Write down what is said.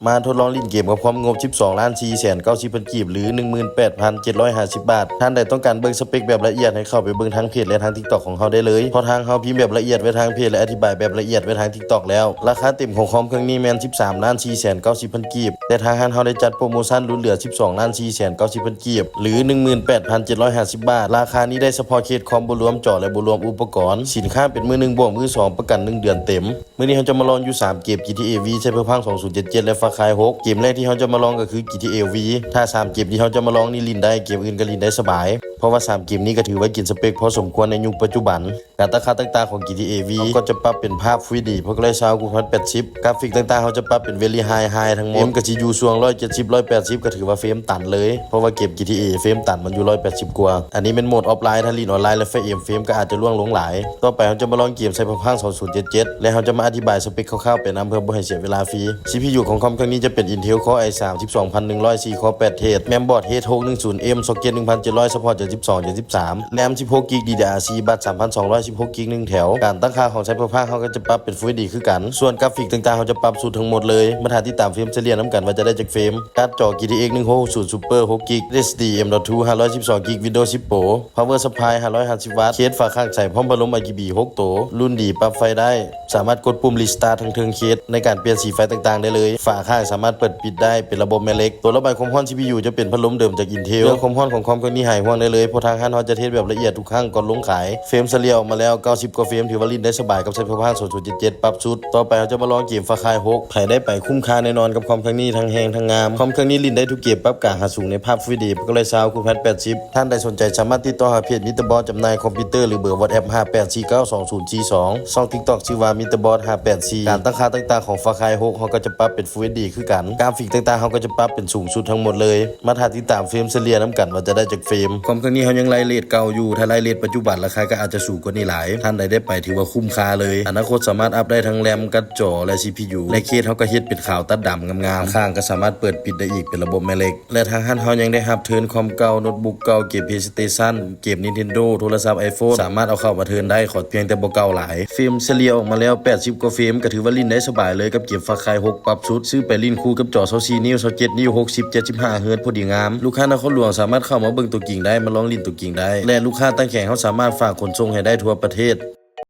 ມາທົດລອງຫຼິ້ນເກມກັບຄວາມງົບສິບສອງລ້ານສີ່ແສນເກົ້າສິບພັນກີບ ຫຼື ໜຶ່ງໝື່ນແປດພັນເຈັດຮ້ອຍຫ້າສິບບາດ. ທ່ານໃດຕ້ອງການເບິ່ງສະເປັກແບບລະອຽດ ໃຫ້ເຂົ້າໄປເບິ່ງທາງເພຈ ແລະ ທາງ TikTok ຂອງເຮົາໄດ້ເລີຍ, ເພາະທາງເຮົາພິມແບບລະອຽດໄວ້ທາງເພຈ ແລະ ອະທິບາຍແບບລະອຽດໄວ້ທາງ TikTok ແລ້ວ. ລາຄາເຕັມຂອງຄອມເຄື່ອງນີ້ແມ່ນສິບສາມລ້ານສີ່ແສນເກົ້າສິບພັນກີບ, ແຕ່ທາງຮ້ານເຮົາໄດ້ຈັດໂປຣໂມຊັນຫຼຸດເຫຼືອສິບສອງລ້ານສີ່ແສນເກົ້າສິບພັນກີບ ຫຼື ໜຶ່ງໝື່ນແປດພັນເຈັດຮ້ອຍຫ້າສິບບາດ. ລາຄານີ້ໄດ້ສະເພາະເຄສຄອມ ບໍ່ລວມຈໍ ແລະ ບໍ່ລວມອຸປະກອນ. ສິນຄ້າເປັນມືໜຶ່ງບວກມືສອງ ປະກັນໜຶ່ງເດືອນເຕັມ. ມື້ນີ້ເຮົາຈະມາລອງຢູ່ສາມເກມ ຈີທີເອ V Cyberpunk ສອງພັນຊາວເຈັດ ແລະ Far Cry ຫົກ. ເກມແລກທີ່ເຮົາຈະມາລອງກໍຄື ຈີທີເອ V. ຖ້າສາມເກມທີ່ເຮົາຈະມາລອງນີ້ຫຼິ້ນໄດ້ ເກມອື່ນກໍຫຼິ້ນໄດ້ສະບາຍ, ເພາະວ່າສາມເກມນີ້ກໍຖືວ່າກິນສະເປັກພໍສົມຄວນໃນຍຸກປັດຈຸບັນ. ການຕັ້ງຄ່າຕ່າງໆຂອງ ຈີທີເອ V ກໍຈະປັບເປັນພາບ Full ເອດດີ Polaroid Sound ຄູນພັນແປດສິບ. ກາຟິກຕ່າງໆເຮົາຈະປັບເປັນ Very High High ທັງໝົດ, ເຟຣມກໍຊິຢູ່ຊ່ວງຮ້ອຍເຈັດສິບ ຮ້ອຍແປດສິບ ກໍຖືວ່າເຟຣມຕັນເລີຍ, ເພາະວ່າເກມ ຈີທີເອ ເຟຣມຕັນມັນຢູ່ຮ້ອຍແປດສິບກວ່າ. ອັນນີ້ແມ່ນໂໝດອອຟລາຍ, ຖ້າຫຼິ້ນອອນລາຍແລ້ວ ເຟຣມເຟຣມກໍອາດຈະລ່ວງລົງຫຼາຍ. ຕໍ່ໄປເຮົາຈະມາລອງເກມ Cyberpunk ສອງພັນຊາວເຈັດ ແລະ ເຮົາຈະມາອະທິບາຍສະເປັກຄ່າວໆໄປນຳ ເພື່ອບໍ່ໃຫ້ເສຍເວລາຟຣີ. ຊີພີຢູ ຂອງຄອມເຄື່ອງນີ້ຈະເປັນ Intel Core i ສາມ ສິບສອງພັນໜຶ່ງຮ້ອຍສີ່ Core ແປດ Thread, Mainboard H ຫົກໜຶ່ງສູນ M, Socket ໜຶ່ງພັນເຈັດຮ້ອຍ Support ເຈັດສິບສອງ ເຈັດສິບສາມ, RAM ສິບຫົກກິກ DDR4 ບັດ ສາມພັນສອງຮ້ອຍສິບຫົກກິກ ໜຶ່ງແຖວ. ການຕັ້ງຄ່າຂອງ Cyberpunk ເຮົາກໍຈະປັບເປັນ Full ເອດດີ ຄືກັນ, ສ່ວນກາຟິກຕ່າງໆເຮົາຈະປັບສຸດທັງໝົດເລີຍ. ມາຖ້າຕິດຕາມເຟຣມສະເລ່ຍນຳກັນວ່າຈະໄດ້ຈັກເຟຣມ. ກາດຈໍ ຈີທີເອັກ ໜຶ່ງຫົກຫົກສູນ Super ຫົກກິກ, SSD M.two ຫ້າຮ້ອຍສິບສອງກິກ, Windows ສິບ Pro, Power Supply ຫ້າຮ້ອຍຫ້າສິບວັດ, ເຄສຝາຂ້າງໃສ ພ້ອມພັດລົມ RGB ຫົກໂຕ, ລຸ້ນດີ ປັບໄຟໄດ້, ສາມາດກົດປຸ່ມ Restart ທັງເທິງເຄສໃນການປ່ຽນສີໄຟຕ່າງໆໄດ້ເລີຍ. ຝາຂ້າງສາມາດເປີດປິດໄດ້ ເປັນລະບົບແມ່ເຫຼັກ. ຕົວລະບາຍຄວາມຮ້ອນ ຊີພີຢູ ຈະເປັນພັດລົມເດີມຈາກ Intel. ເລື່ອງຄວາມຮ້ອນຂອງຄອມເຄື່ອງນີ້ຫາຍຫ່ວງໄດ້ເລີຍ, ເພາະທາງຮ້ານເຮົາຈະເທສແບບລະອຽດທຸກຄັ້ງກ່ອນລົງຂາຍ. ເຟຣມສະເລ່ຍອອກມາແລ້ວ ເກົ້າສິບກວ່າເຟຣມ ຖືວ່າຫຼິ້ນໄດ້ສະບາຍກັບ Cyberpunk ສອງພັນຊາວເຈັດ ປັບສຸດ. ຕໍ່ໄປເຮົາຈະມາລອງເກມ Far Cry ຫົກ. ໃຜໄດ້ໄປຄຸ້ມຄ່າແນ່ນອນກັບຄອມເຄື່ອງນີ້ ທັງແຮງທັງງາມ. ຄອມເຄື່ອງນີ້ຫຼິ້ນໄດ້ທຸກເກມປັບກາງຫາສູງໃນພາບ Full ເອດດີ Polaroid Sound ຄູນພັນແປດສິບ. ທ່ານໃດສົນໃຈສາມາດຕິດຕໍ່ຫາເພຈ MrBoss ຈຳໜ່າຍຄອມພິວເຕີ ຫຼື ເບີ WhatsApp ຫ້າແປດສີ່ເກົ້າສອງສູນສີ່ສອງ, ຊ່ອງ TikTok ຊື່ວ່າ MrBoss ຫ້າແປດສີ່. ການຕັ້ງຄ່າຕ່າງໆຂອງ Far Cry ຫົກ ເຮົາກໍຈະປັບເປັນ Full ເອດດີ ຄືກັນ, ກາຟິກຕ່າງໆເຮົາກໍຈະປັບເປັນສູງສຸດທັງໝົດເລີຍ. ມາຖ້າຕິດຕາມເຟຣມສະເລ່ຍນຳກັນວ່າຈະໄດ້ຈັກເຟຣມ. ຄອມເຄື່ອງນີ້ເຮົາຍັງໄລ່ເຣດເກົ່າຢູ່, ຖ້າໄລ່ເຣດປັດຈຸບັນລາຄາກໍອາດຈະສູງກວ່ານີ້ຫຼາຍ. ທ່ານໃດໄດ້ໄປຖືວ່າຄຸ້ມຄ່າເລີຍ. ອະນາຄົດສາມາດອັບໄດ້ທັງ RAM ກາດຈໍ ແລະ ຊີພີຢູ ແລະ ເຄສເຮົາກໍເຮັດເປັນຂາວຕັດດຳງາມໆ, ຂ້າງກໍສາມາດເປີດປິດໄດ້ອີກ ເປັນລະບົບແມ່ເຫຼັກ. ແລະ ທາງຮ້ານເຮົາຍັງໄດ້ຮັບເທີນຄອມເກົ່າ, ໂນດບຸກເກົ່າ, ເກມ PlayStation, ເກມ Nintendo, ໂທລະສັບ iPhone ສາມາດເອົາເຂົ້າມາເທີນໄດ້, ຂໍພຽງແຕ່ບໍ່ເກົ່າຫຼາຍ. ເຟຣມສະເລ່ຍອອກມາແລ້ວ ແປດສິບກວ່າເຟຣມ ກໍຖືວ່າຫຼິ້ນໄດ້ສະບາຍເລີຍກັບເກມ Far Cry ຫົກ ປັບສຸດ. ຊື້ໄປຫຼິ້ນຄູ່ກັບຈໍ ຊາວສີ່ນິ້ວ, ຊາວເຈັດນິ້ວ, ຫົກສິບ, ເຈັດສິບຫ້າເຮີດ ພໍດີງາມ. ລູກຄ້ານະຄອນຫຼວງສາມາດເຂົ້າມາເບິ່ງຕົວຈິງໄດ້, ມາລອງຫຼິ້ນຕົວຈິງໄດ້ ແລະ ລູກຄ້າຕ່າງແຂວງເຮົາສາມາດຝາກຂົນສົ່ງໃຫ້ໄດ້ທົ່ວປະເທດ.